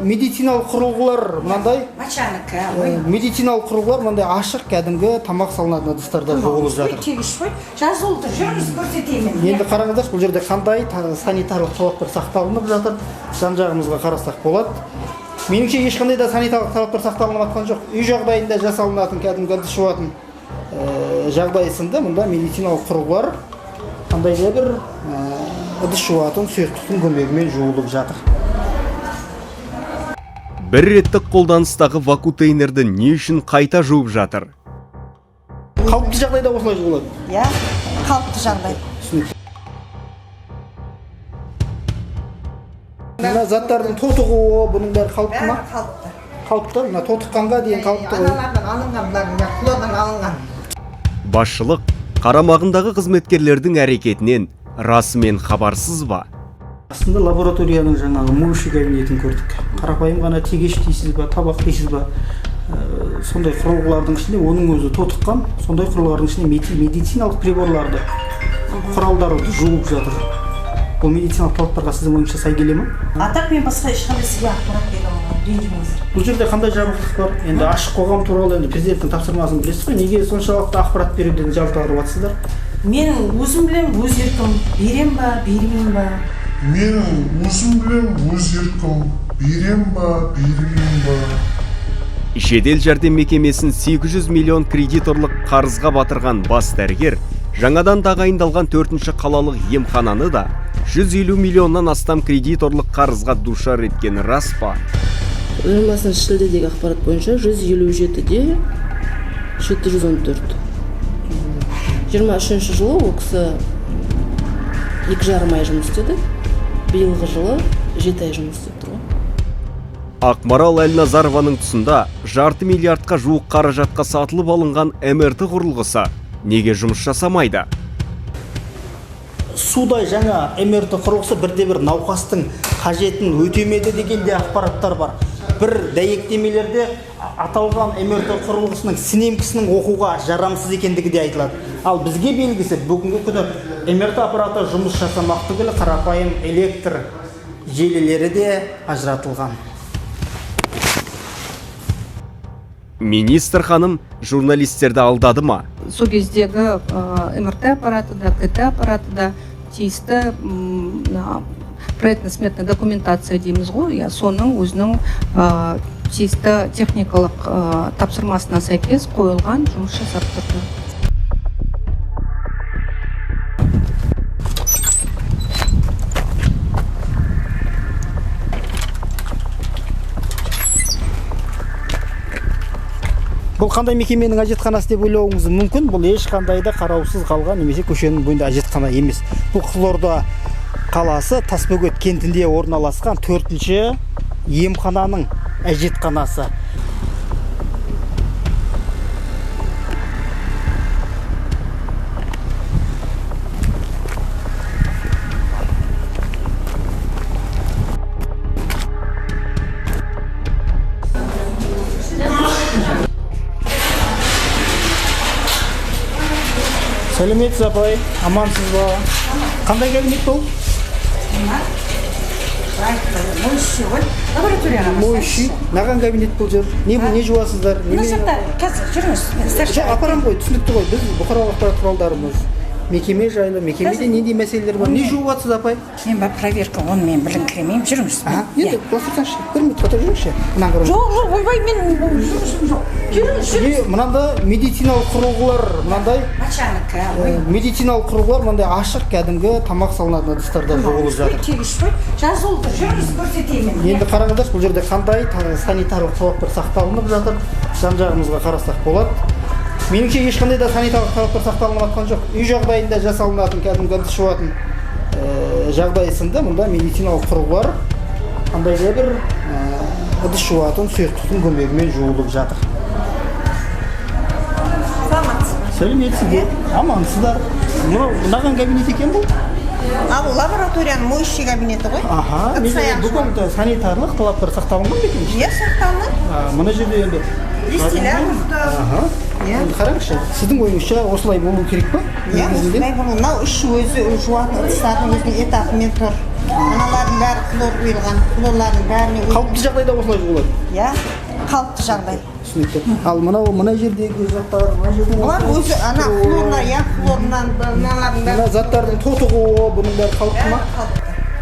Медициналық құрылғылар мынандай Мочанікі ой. Медициналық құрылғылар мынандай ашық, кәдімгі тамақ салынатын ыдыстарда жуылып жатыр. Тегіс қой, жазулы тұр, жүріңіз, көрсетейін. Енді қараңыздаршы, бұл жерде қандай санитарлық талаптар сақталынып жатыр. Жан жағымызға қарасақ болады. Меніңше, ешқандай да санитарлық талаптар сақталынып жатқан жоқ. Үй жағдайында жасалынатын кәдімгі ыдыс жуатын жағдай сынды мұнда медициналық құрылғылар қандай да бір ыдыс жуатын сұйықтықтың көмегімен жуылып жатыр. Бір реттік қолданыстағы вакутейнерді не үшін қайта жуып жатыр? Қалыпты жағдайда осылай жуылады? Иә, қалыпты жағдай. Түсінікті. Мына заттардың тотығуы, бұның бәрі қалыпты ма? Бәрі қалыпты. Қалыпты, мына тотыққанға дейін қалыпты ғой. Аналардан алынған, бұлардың хлордан алынған. Басшылық қарамағындағы қызметкерлердің әрекетінен расымен хабарсыз ба? Астында лабораторияның жаңағы моющий кабинетін көрдік. Қарапайым ғана тегеш дейсіз ба, табақ дейсіз ба, сондай құрылғылардың ішінде, оның өзі тотыққан, сондай құрылғылардың ішінде медициналық приборларды, құралдарды жуып жатыр. Бұл медициналық талаптарға сіздің ойыңызша сай келе ме? А так мен басқа ешқандай сізге ақпарат бере алмаймын, ренжімеңіздер. Бұл жерде қандай жабықтық бар? Енді ашық қоғам туралы енді президенттің тапсырмасын білесіз ғой, неге соншалықты ақпарат беруден жалтарып жатсыздар? Мен өзім білемін, өз еркім, берем ба, бермеймін ба. Мен өзім білем, өз еркім, берем ба, бермеймін ба. Жедел жәрдем мекемесін 800 миллион кредиторлық қарызға батырған бас дәрігер жаңадан тағайындалған төртінші қалалық емхананы да 150 миллионнан астам кредиторлық қарызға душар еткен рас па? 20 шілдедегі ақпарат бойынша 157 де 714. 23-жылы ол кісі 2,5 ай жұмыс істеді, биылғы жылы 7 ай жұмыс істеп тұр ғой. Ақмарал Әлназарованың тұсында жарты миллиардқа жуық қаражатқа сатылып алынған МРТ құрылғысы неге жұмыс жасамайды? Судай жаңа МРТ құрылғысы бірде бір науқастың қажетін өтемеді деген де ақпараттар бар. Бір дәйектемелерде аталған МРТ құрылғысының синемкісінің оқуға жарамсыз екендігі де айтылады. Ал бізге белгісі, бүгінгі күні МРТ аппараты жұмыс жасамақ түгілі, қарапайым электр желілері де ажыратылған. Министр ханым журналистерді алдады ма? Сол кездегі МРТ аппараты да, КТ аппараты да тиісті мына проектно-сметная документация дейміз ғой, иә, соның өзінің тиісті техникалық тапсырмасына сәйкес қойылған, жұмыс жасап тұрды. Бұл қандай мекеменің әжетханасы деп ойлауыңыз мүмкін. Бұл ешқандай да қараусыз қалған немесе көшенің бойында әжетхана емес. Бұл Қызылорда қаласы Тасбөгет кентінде орналасқан төртінші емхананың әжетханасы. Сәлеметсіз, апай, амансыз ба? Қандай кабинет бұл? Моющий ғой, лабораторияға. Моющий. Наған кабинет бұл жер. Не бұл, не жуасыздар? Мына Неме- жақта қазір, жүріңіз, мен старший. Жоқ, апарам ғой, түсінікті ғой. Біз бұқаралық ақпарат құралдарымыз. Мекеме жайлы, мекемеде нендей мәселелер бар? Не жуып жатсыз, апай? Мен бар проверка, оны мен біліңкіремеймін, жүріңіз. Аха, Иә. енді былай тұрсаңшы, бір минут отырып жүріңізші. Мынаны қараңыз. Жоқ, жоқ, ойбай, мен жұмысым жоқ, жүріңіз, жүріңіз. Не, мынанда медициналық құрылғылар мынандай Мочанікі ой. Медициналық құрылғылар мынандай ашық, кәдімгі тамақ салынатын ыдыстарда жуылып жатыр. Тегіс қой, жазулы тұр, жүріңіз, көрсетейін. Енді қараңыздаршы, бұл жерде қандай санитарлық талаптар сақталынып жатыр. Жан жағымызға қарасақ болады. Меніңше, ешқандай да санитарлық талаптар сақталынып жатқан жоқ. Үй жағдайында жасалынатын кәдімгі ыдыс жуатын жағдай сынды мұнда медициналық құрылғылар қандай да бір ыдыс жуатын сұйықтықтың көмегімен жуылып жатыр. Сәлеметсіз бе, амансыздар? Мынау мынаған кабинет екен бұл? Ал лабораторияның моющий кабинеті ғой. Аха. Ыдыс аяқ Бүкіл санитарлық талаптар сақталынған ба екен? Иә, сақталынады. А, мына жерде енді Дистиллятор. Аха. Иә. Енді қараңызшы, сіздің ойыңызша, осылай болу керек па Иә, негізінде? осындай болу. Мынау үш өзі жуатын ыдыстардың өзінің этапымен тұр. Аналардың бәрі хлор құйылған, хлорлардың бәріне Қалыпты жағдайда осылай жуылады? Иә, қалыпты жағдай. Түсінікті. Ал мынау, мына жердегі заттар, мына жердің Бұлар өзі ана хлорлар, иә, хлорынан мыналардың бәрі. Мына заттардың тотығуы, бұның бәрі қалыпты ма? Бәрі қалыпты.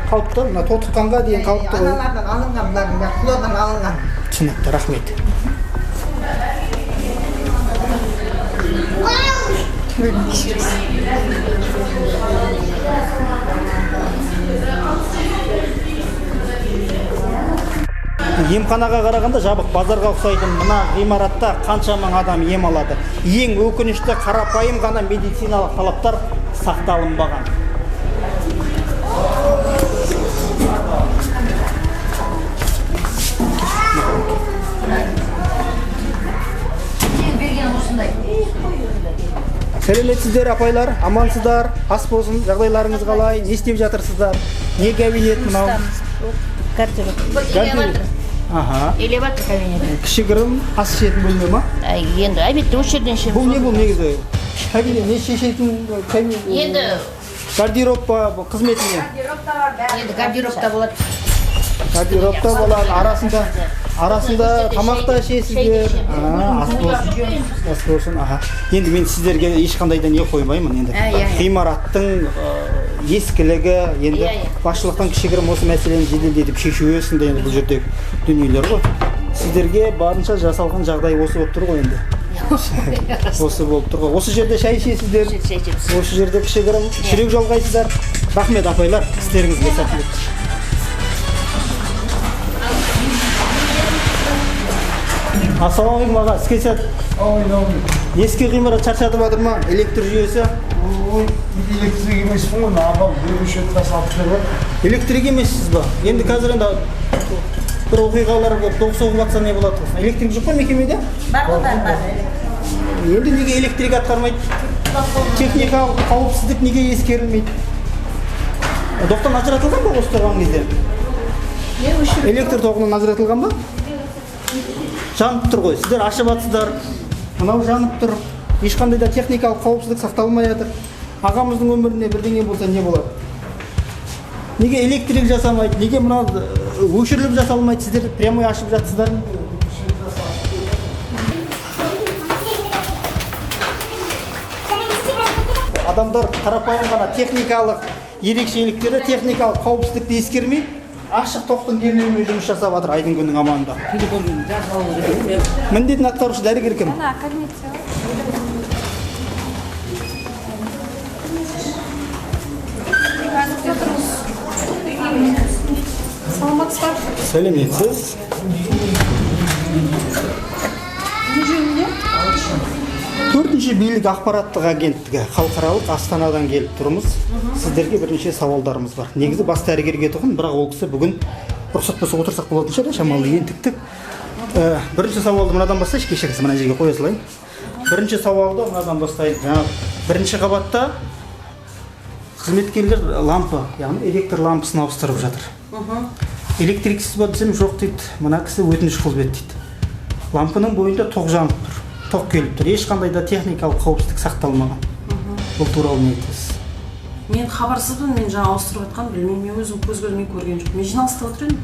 Қалыпты, мына тотыққанға дейін қалыпты ғой. Аналардан алынған, бұлардың бәрі хлордан алынған. Түсінікті, рахмет. Емханаға қарағанда жабық базарға ұқсайтын мына ғимаратта қанша мың адам ем алады. Ең өкінішті, қарапайым ғана медициналық талаптар сақталынбаған. Сәлеметсіздер, апайлар, амансыздар, ас болсын, жағдайларыңыз қалай, не істеп жатырсыздар, не кабинет мынау? Гардероб. Гардероб. Аха. Элеватор кабинет. Кішігірім ас ішетін бөлме ма? Әй, енді обедті осы жерден ішеміз. Бұл не, бұл негізі? Кабинет, не шешетін кабинет? Енді Гардероб па, бұл қызметі не? Енді гардеробта болады. Гардеробта болады, арасында тамақ та ішесіздер. А, ас болсын. Ас болсын. Аха. Енді мен сіздерге ешқандай да не қоймаймын енді. Ә, иә, иә. Ғимараттың ескілігі, енді Иә, иә. басшылықтан кішігірім осы мәселені жеделдетіп шешуі сынды енді бұл жердегі дүниелер ғой. Сіздерге барынша жасалған жағдай осы болып тұр ғой енді. Осы болып тұр ғой. Осы жерде шай ішесіздер. Осы жерде шай ішеміз. Осы жерде кішігірім шүрек жалғайсыздар. Рахмет, апайлар, істеріңізге сәттілік. Ассалаумағалейкум, аға, іске сәт. Ескі ғимарат шаршатып жатыр ма? Электр жүйесі? Ой, электрик емеспін ғой, мына апам беруші салып беріп. Электрик емессіз ба? Енді қазір енді бір оқиғалар болып, тоқ соғып жатса не болады? Электрик жоқ па мекемеде? Бар ғой, бар, бар. Енді неге электрик атқармайды? Техникалық қауіпсіздік неге ескерілмейді? Тоқтан ажыратылған ба осы тұрған кезде? Электр тоғынан ажыратылған ба? Жанып тұр ғой, сіздер ашып жатсыздар. Мынау жанып тұр. Ешқандай да техникалық қауіпсіздік сақталмай жатыр. Ағамыздың өміріне бірдеңе болса не болады? Неге электрик жасамайды? Неге мынау өшіріліп жасалмайды? Сіздер прямой ашып жатсыздар. Адамдар қарапайым ғана техникалық ерекшеліктері, техникалық қауіпсіздікті ескермей, ашық тоқтың кернеуімен жұмыс жасап жатыр айдың күннің аманында. Міндетін атқарушы дәрігер кім? Саламатсыз ба? Сәлеметсіз. Не жөнінде? Төртінші билік ақпараттық агенттігі халықаралық Астанадан келіп тұрмыз. Сіздерге бірнеше сауалдарымыз бар. Негізі бас дәрігерге тұғын, бірақ ол кісі бүгін рұқсат болса отырсақ болатын шығар, шамалы ентіктік. Бірінші сауалды мынадан бастайыншы, кешіріңіз, мына жерге қоя салайын. Бірінші сауалды мынадан бастайын. Жаңа бірінші қабатта қызметкерлер лампы, яғни электр лампысын ауыстырып жатыр. Электриксіз ба десем, жоқ дейді. Мына кісі өтініш қылып еді дейді. Лампының бойында тоқ жанып тұр. Тоқ келіп тұр. Ешқандай да техникалық қауіпсіздік сақталмаған. Бұл туралы не айтасыз? Мен хабарсызбын, мен жаңа ауыстырып жатқанын білмеймін. Мен өзім көз көзімен көрген жоқпын. Мен жиналыста отыр едім.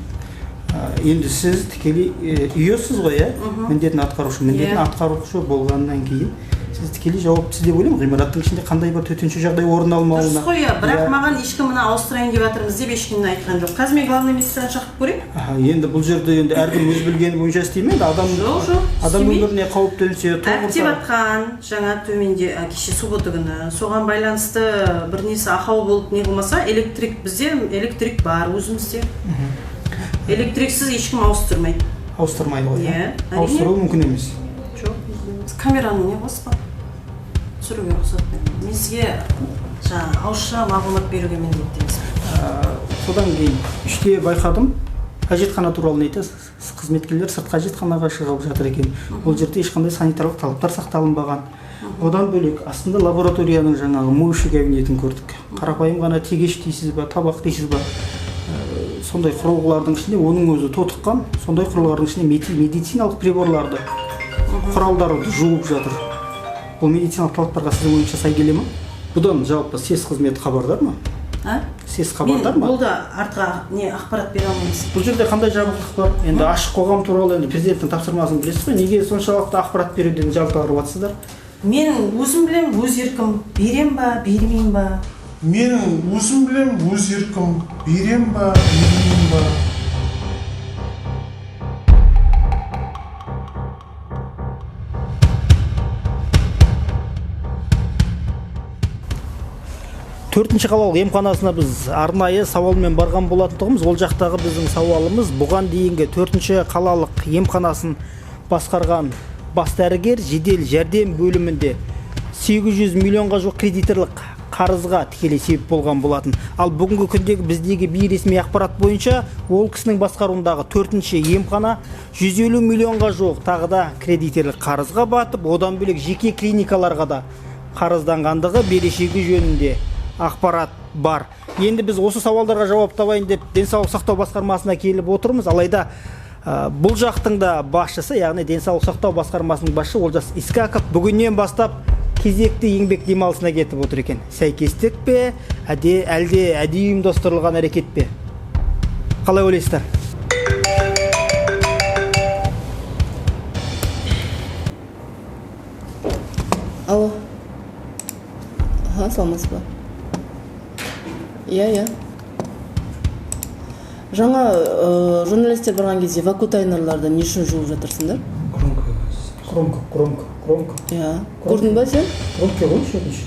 Енді сіз тікелей үйесіз ғой, иә? Міндетін атқарушы. Міндетін атқарушы болғаннан кейін сіз тікелей жауаптысыз деп ойлаймын. Ғимараттың ішінде қандай бір төтенше жағдай орын алмауына. Дұрыс қой, иә. Бірақ маған ешкім мына ауыстырайын деп жатырмыз деп ешкім айтқан жоқ. Қазір мен главный медсестраны шақырып көрейін. Аха, енді бұл жерде енді әркім өз білгені бойынша істей ме? Енді Жоқ, жоқ, адам істемейді. өміріне қауіп төнсе, тоқ Әктеп ұрса. атқан жаңа төменде, кеше суббота күні, соған байланысты бір несі ақау болып не қылмаса, электрик, бізде электрик бар өзімізде. Электриксіз ешкім ауыстырмайды. Ауыстырмайды ғой, иә? Иә, әрине. Ауыстыру мүмкін емес. Жоқ, камераны не қоспа? Түсіруге рұқсат бермеймін. Мен сізге жаңа ауызша мағлұмат беруге міндетті емеспін. Содан кейін іште байқадым, әжетхана туралы не айтасыз? Қызметкерлер сыртқы әжетханаға шығып жатыр екен. Ол жерде ешқандай санитарлық талаптар сақталынбаған. Одан бөлек астында лабораторияның жаңағы моющий кабинетін көрдік. Қарапайым ғана тегеш дейсіз ба, табақ дейсіз ба? Сондай құрылғылардың ішінде оның өзі тотыққан, сондай құрылғылардың ішінде медициналық приборларды, құралдарды жуып жатыр. Бұл медициналық талаптарға сіздің ойыңызша сай келе ме? Бұдан жалпы СЭС қызметі хабардар ма? А? Сес хабардар ма? Мен болды, артқа не ақпарат бере алмаймыз. Бұл жерде қандай жабықтық бар? Енді ашық қоғам туралы енді президенттің тапсырмасын білесіз ғой, неге соншалықты ақпарат беруден жалтарып жатсыздар? Мен өзім білем, өз еркім, берем ба, бермеймін ба. Мен өзім білем, өз еркім, берем ба, бермеймін ба. Төртінші қалалық емханасына біз арнайы сауалмен барған болатын тұғымыз. Ол жақтағы біздің сауалымыз бұған дейінгі төртінші қалалық емханасын басқарған бас дәрігер жедел жәрдем бөлімінде 800 миллионға жуық кредиторлық қарызға тікелей себеп болған болатын. Ал бүгінгі күндегі біздегі бейресми ақпарат бойынша ол кісінің басқаруындағы төртінші емхана 150 миллионға жуық тағы да кредиторлық қарызға батып, одан бөлек жеке клиникаларға да қарызданғандығы берешегі жөнінде ақпарат бар. Енді біз осы сауалдарға жауап табайын деп денсаулық сақтау басқармасына келіп отырмыз. Алайда бұл жақтың да басшысы, яғни денсаулық сақтау басқармасының басшысы Олжас Искаков бүгіннен бастап кезекті еңбек демалысына кетіп отыр екен. Сәйкестік пе, әлде әдейі ұйымдастырылған әрекет пе? Қалай ойлайсыздар? Алло. Аха, саламатсыз ба? Иә, иә. Жаңа журналистер барған кезде вакутайнерларды не үшін жуып жатырсыңдар? Громко, громко, громко. Иә. Көрдің ба сен? Громкий қойшы, өтініш.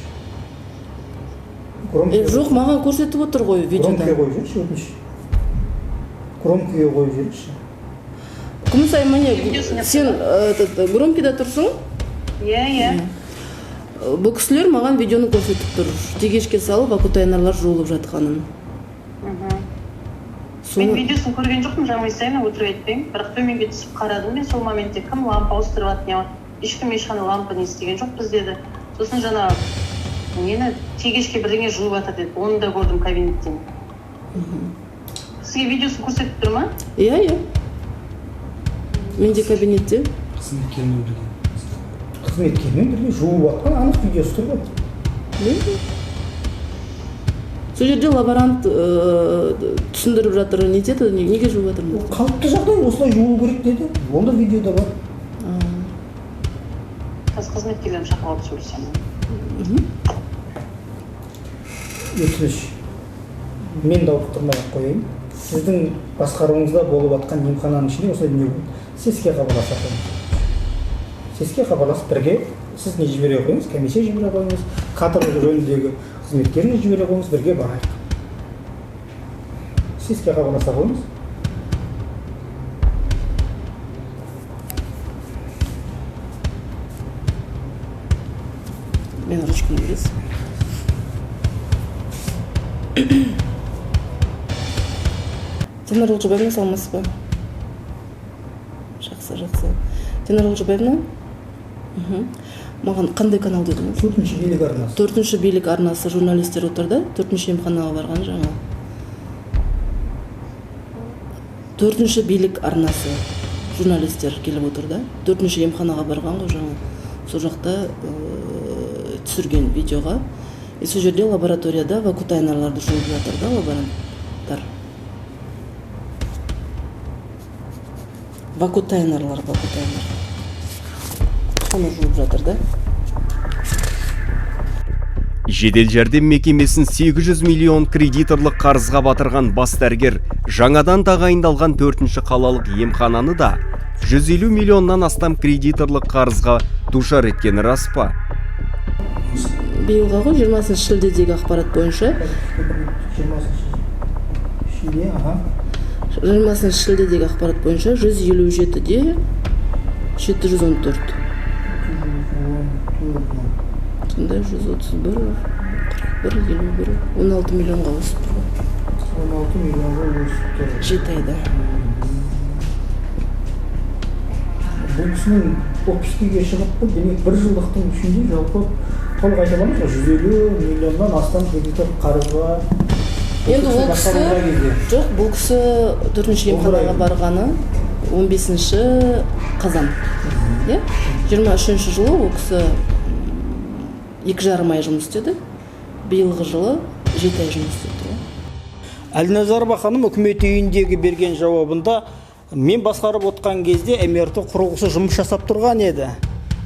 Громкий. Жоқ, маған көрсетіп отыр ғой видеода. Громкий қойып жіберші, өтініш. Громкийге қойып жіберші. Күмісай, міне, сен громкийда тұрсың? Иә, иә. Бұл кісілер маған видеоны көрсетіп тұр. Тегешке салып вакутайнерлар жуылып жатқанын. Мен видеосын көрген жоқпын, жаңа Исаевна, өтірік айтпаймын. Бірақ төменге түсіп қарадым мен сол моментте, кім лампа ауыстырып жатыр, не ешкім ешқандай лампа не істеген жоқ біз деді. Сосын жаңа нені тегешке бірдеңе жуып жатыр деді, оны да көрдім кабинеттен. Сізге видеосын көрсетіп тұр ма? Иә, иә. Менде кабинетте. Қызметкермен бірге жуып жатқан анық видеосы тұр ғой. Сол жерде лаборант түсіндіріп жатыр, не етеді, неге жуып жатыр? Қалыпты жағдай, осылай жуу керек деді. Ол да видеода бар. Қазір қызметкерлерін шақырып алып сөйлесемін. Өтініш, мен даурықтырмай ақ қояйын. Сіздің басқаруыңызда болып жатқан емхананың ішінде осылай дүние болды. Сеске хабарласа қойыңыз. Сеске хабарласып бірге сіз не жібере қойыңыз, комиссия жібере қойыңыз, кадр жөніндегі қызметкерін жібере қойыңыз, бірге барайық. Сеске хабарласа қойыңыз. Мен ручканы бересіз. Динара Олжабаевна, саламатсыз ба? Жақсы, жақсы. Динара Олжабаевна, маған қандай канал дедіңіз? Төртінші билік арнасы. Төртінші билік арнасы журналистер отырды. Төртінші емханаға барған жаңа. Төртінші билік арнасы журналистер келіп отырды. Төртінші емханаға барған ғой жаңа. Сол жақта түсірген видеоға. И сол жерде лабораторияда вакутайнерларды жуып жатыр да лаборанттар. Вакутайнерлар, вакутайнер. Соны жуып жатыр да. Жедел жәрдем мекемесін 800 миллион кредиторлық қарызға батырған бас дәрігер жаңадан тағайындалған төртінші қалалық емхананы да 150 миллионнан астам кредиторлық қарызға душар еткені рас па? Биылғы ғой, жиырмасыншы шілдедегі ақпарат бойынша. Жиырмасыншы шілде, аха. Жиырмасыншы шілдедегі ақпарат бойынша жүз елу жетіде жеті жүз он төрт. Сонда жүз отыз бір, қырық бір, елу бір, он алты миллионға өсіп тұр ғой. 16 миллионға өсіп тұр. 7 айда. Бұл кісінің отпускіге шығып қой, демек бір жылдықтың ішінде жалпы толық айта аламыз ғой, 150 миллионнан астам кредитор қарызға. Енді ол кісі Басқаруға келді. жоқ, бұл кісі төртінші емханаға барғаны он бесінші қазан. Иә? Жиырма үшінші жылы ол кісі екі жарым ай жұмыс істеді. Биылғы жылы 7 ай жұмыс істеді ғой. Әлназарова ханым үкімет үйіндегі берген жауабында: «Мен басқарып отқан кезде МРТ құрылғысы жұмыс жасап тұрған еді,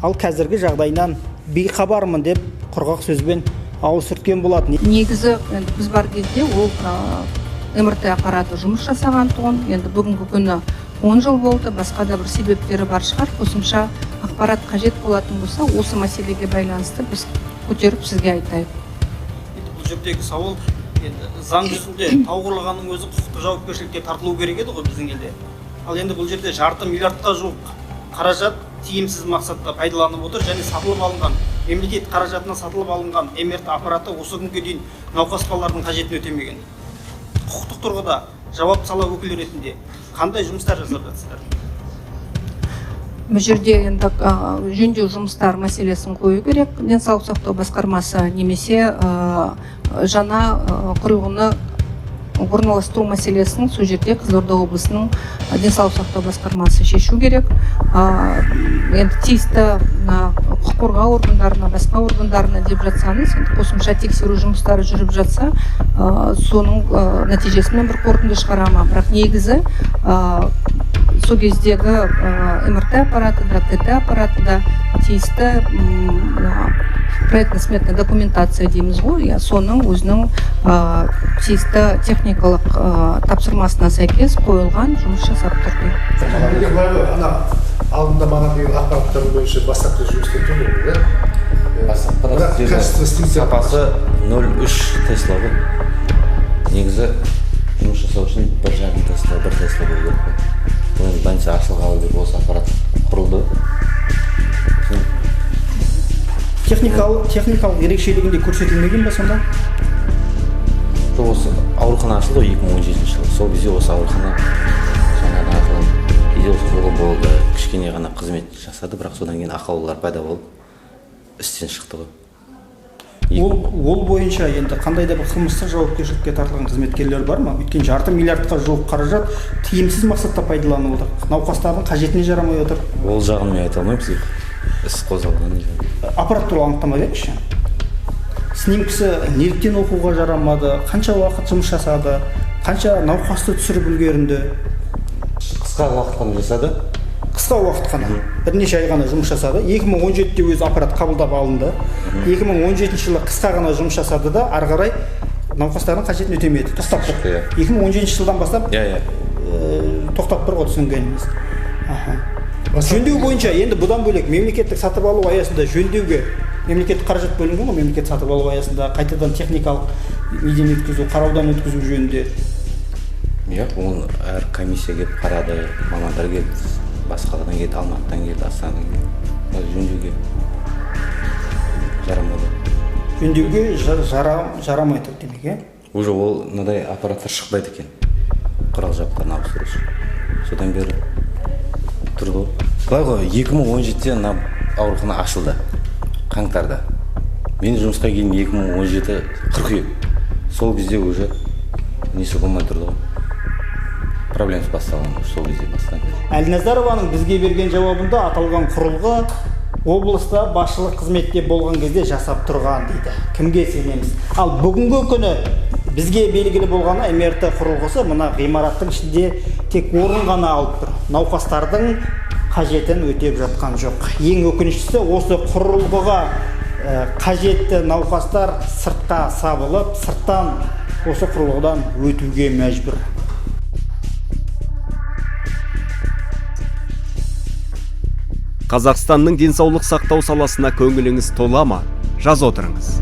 ал қазіргі жағдайынан бейхабармын», – деп құрғақ сөзбен ауыз сүрткен болатын. Негізі енді біз бар кезде ол МРТ аппараты жұмыс жасаған тұғын. Енді бүгінгі күні 10 жыл болды, басқа да бір себептері бар шығар. Қосымша ақпарат қажет болатын болса, осы мәселеге байланысты біз көтеріп сізге айтайық. Енді бұл жердегі сауал: енді заң жүзінде тау құрылғанның өзі құқықтық жауапкершілікке тартылу керек еді ғой біздің елде. Ал енді бұл жерде жарты миллиардқа жуық қаражат тиімсіз мақсатта пайдаланып отыр және сатылып алынған, мемлекет қаражатына сатылып алынған МРТ аппараты осы күнге дейін науқас балалардың қажетін өтемеген. Құқықтық тұрғыда жауапты сала өкілі ретінде қандай жұмыстар жасап жатсыздар? Бұл жерде енді жөндеу жұмыстар мәселесін қою керек денсаулық сақтау басқармасы немесе жаңа құрылғыны орналастыру мәселесін сол жерде Қызылорда облысының денсаулық сақтау басқармасы шешу керек. Енді тиісті мына құқық қорғау органдарына, басқа органдарына деп жатсаңыз, енді қосымша тексеру жұмыстары жүріп жатса, соның нәтижесімен бір қорытынды шығара ма. Бірақ негізі сол кездегі МРТ аппараты да, КТ аппараты да тиісті мына проектно-сметная документация дейміз ғой, иә, соның өзінің тиісті техникалық тапсырмасына сәйкес қойылған, жұмыс жасап тұрды. Неге былай ғой, ана алдында маған деген ақпараттар бойынша бастапқы жұмыс істеп тұр ғой, да? Бастапқыда Бірақ істеді. Качество істейді. Сапасы 0,3 тесла ғой. Негізі жұмыс жасау үшін 1,5 тесла, 1 тесла болу керек қой. Бұл енді больница ашылғалы бері осы аппарат құрылды. Сосын Техникалық ерекшелігінде көрсетілмеген бе сонда? Жоқ, осы аурухана ашылды ғой 2017 жылы. Сол кезде осы аурухана жаңадан ашылған кезде осы құрылғы болды. Кішкене ғана қызмет жасады, бірақ содан кейін ақаулар пайда болып, істен шықты ғой. Ол бойынша енді қандай да бір қылмыстық жауапкершілікке тартылған қызметкерлер бар ма? Өйткені жарты миллиардқа жуық қаражат тиімсіз мақсатта пайдаланып отыр, науқастардың қажетіне жарамай отыр. Ол жағын мен айта алмаймын сізге, іс қозғалған жоқ. Аппарат туралы анықтама беріңізші. Снимкісі неліктен оқуға жарамады, қанша уақыт жұмыс жасады, қанша науқасты түсіріп үлгерінді? Қысқа уақыт қана жасады. Қысқа уақыт қана, бірнеше ай ғана жұмыс жасады. 2017-те өзі аппарат қабылдап алынды. 2017 жылы қысқа ғана жұмыс жасады да, ары қарай науқастардың қажетін өтемеді, тоқтап тұр. Иә. 2017 жылдан бастап иә иә тоқтап тұр ғой, түсінгеніміз. Аха. Жөндеу бойынша енді бұдан бөлек мемлекеттік сатып алу аясында жөндеуге мемлекеттік қаражат бөлінген ғой. Мемлекет сатып алу аясында қайтадан техникалық неден өткізу, қараудан өткізу жөнінде. Иә, оны әр комиссия келіп қарады, мамандар келді, басқа қаладан келді, Алматыдан келді, Астанадан келді. Ол жөндеуге жарамады. Жөндеуге жарамай тұр демек, иә? Уже ол мынадай аппараттар шықпайды екен, құрал жабдықтарын ауыстыру үшін. Содан бері тұрды ғой. Былай ғой, 2017-те мына аурухана ашылды қаңтарда. Мен жұмысқа келгенім 2017 қыркүйек. Сол кезде уже несі болмай тұрды ғой, проблемасы басталған, сол кезде басталған. Әлназарованың бізге берген жауабында аталған құрылғы облыста басшылық қызметте болған кезде жасап тұрған дейді. Кімге сенеміз? Ал бүгінгі күні бізге белгілі болғаны, МРТ құрылғысы мына ғимараттың ішінде тек орын ғана алып тұр, науқастардың қажетін өтеп жатқан жоқ. Ең өкініштісі, осы құрылғыға қажетті науқастар сыртқа сабылып, сырттан осы құрылғыдан өтуге мәжбүр. Қазақстанның денсаулық сақтау саласына көңіліңіз тола ма? Жаз отырыңыз.